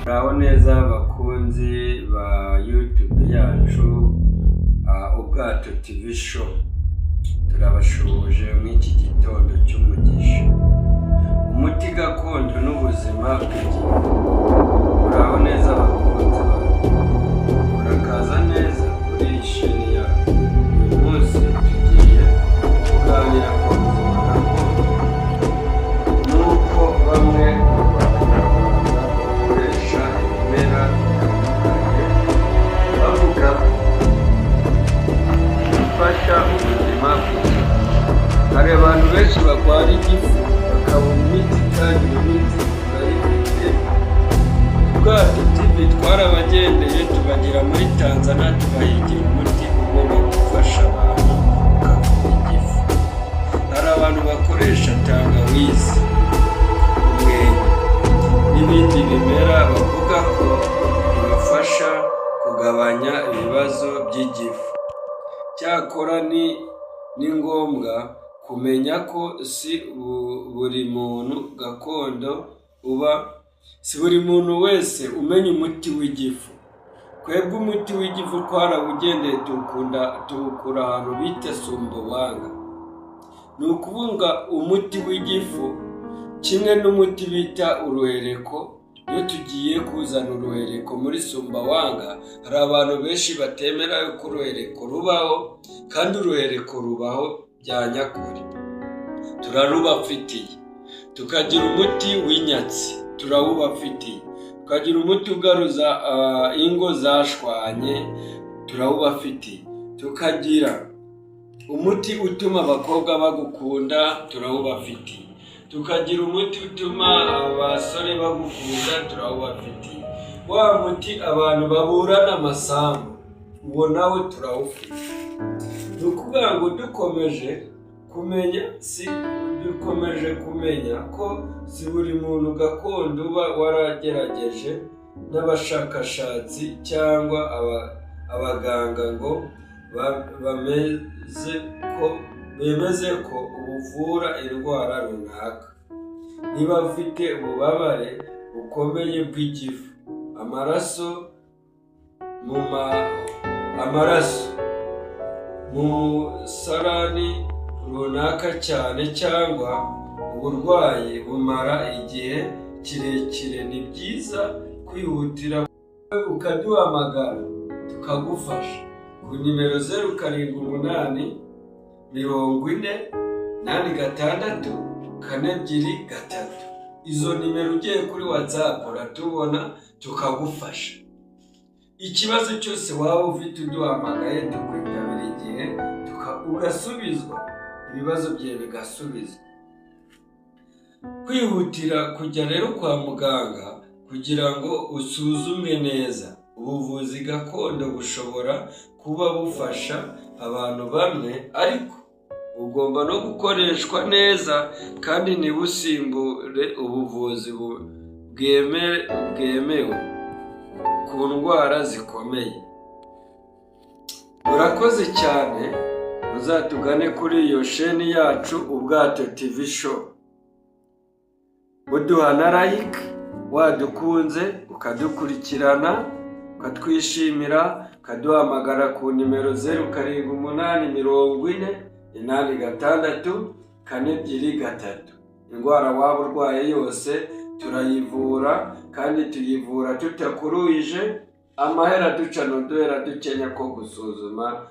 Muraho neza bakunzi ba YouTube yacu, Ubwato TV Show. Turabashuhuje mw'iki gitondo cy'umugisha. Umuti gakondo n'ubuzima bw'igihe. Muraho neza bakunzi bacu. Murakaza neza kuri iyi sheni yacu. Uyu munsi tugiye kuganira ku buzima gakondo nuko bamwe mu Banyarwanda bakoresha ibimera bitandukanye bavuga ko bifasha ubuzima bw'igifu. Hari abantu benshi barwara igifu bakabura imiti, kandi iyo miti turayifite. Ubwato TV twarabagendeye, tubagira muri Tanzania, tubahigira umuti ugomba gufasha abantu ukavura igifu. Hari abantu bakoresha tangawizi, umwenya n'ibindi bimera bavuga ko bibafasha kugabanya ibibazo by'igifu. Cyakora ni ngombwa kumenya ko si buri muntu gakondo uba, si buri muntu wese umenya umuti w'igifu. Twebwe umuti w'igifu twarawugendeye, tuwukunda, tuwukura ahantu bita Sumbawanga. Ni ukuvuga umuti w'igifu kimwe n'umuti bita uruhereko. Iyo tugiye kuzana uruhereko muri Sumbawanga, hari abantu benshi batemera yuko uruhereko rubaho, kandi uruhereko rubaho bya nyakuri, turarubafitiye. Tukagira umuti w'inyatsi, turawubafitiye. Tukagira umuti ugaruza ingo zashwanye, turawubafitiye. Tukagira umuti utuma abakobwa bagukunda, turawubafitiye. Tukagira umuti utuma abasore bagukunda, turawubafitiye. Wa muti abantu baburana amasambu, uwo nawe turawufite. Ni ukuvuga ngo dukomeje kumenya ko si buri muntu gakondo uba waragerageje n'abashakashatsi cyangwa abaganga ngo bemeze ko ubuvura indwara runaka. Niba ufite ububabare bukomeye bw'igifu, amaraso mu musarani runaka cyane, cyangwa uburwayi bumara igihe kirekire, ni byiza kwihutira ukaduhamagara tukagufasha ku nimero 0784086423. Izo nimero ugiye kuri WhatsApp uratubona tukagufasha. Ikibazo cyose waba ufite, uduhamagaye tukwitabira igihe, ugasubizwa, ibibazo byawe bigasubizwa. Kwihutira kujya rero kwa muganga kugira ngo usuzumwe neza. Ubuvuzi gakondo bushobora kuba bufasha abantu bamwe, ariko bugomba no gukoreshwa neza kandi ntibusimbure ubuvuzi bwemewe ku ndwara zikomeye. Murakoze cyane, muzatugane kuri iyo sheni yacu, Ubwato TV Show. Muduha na like, wadukunze ukadukurikirana, ukatwishimira, ukaduhamagara ku nimero 0784086423. Indwara waba urwaye yose turayivura, kandi tuyivura tutakuruhije amahera, duca n'uduhera dukenya ko gusuzuma.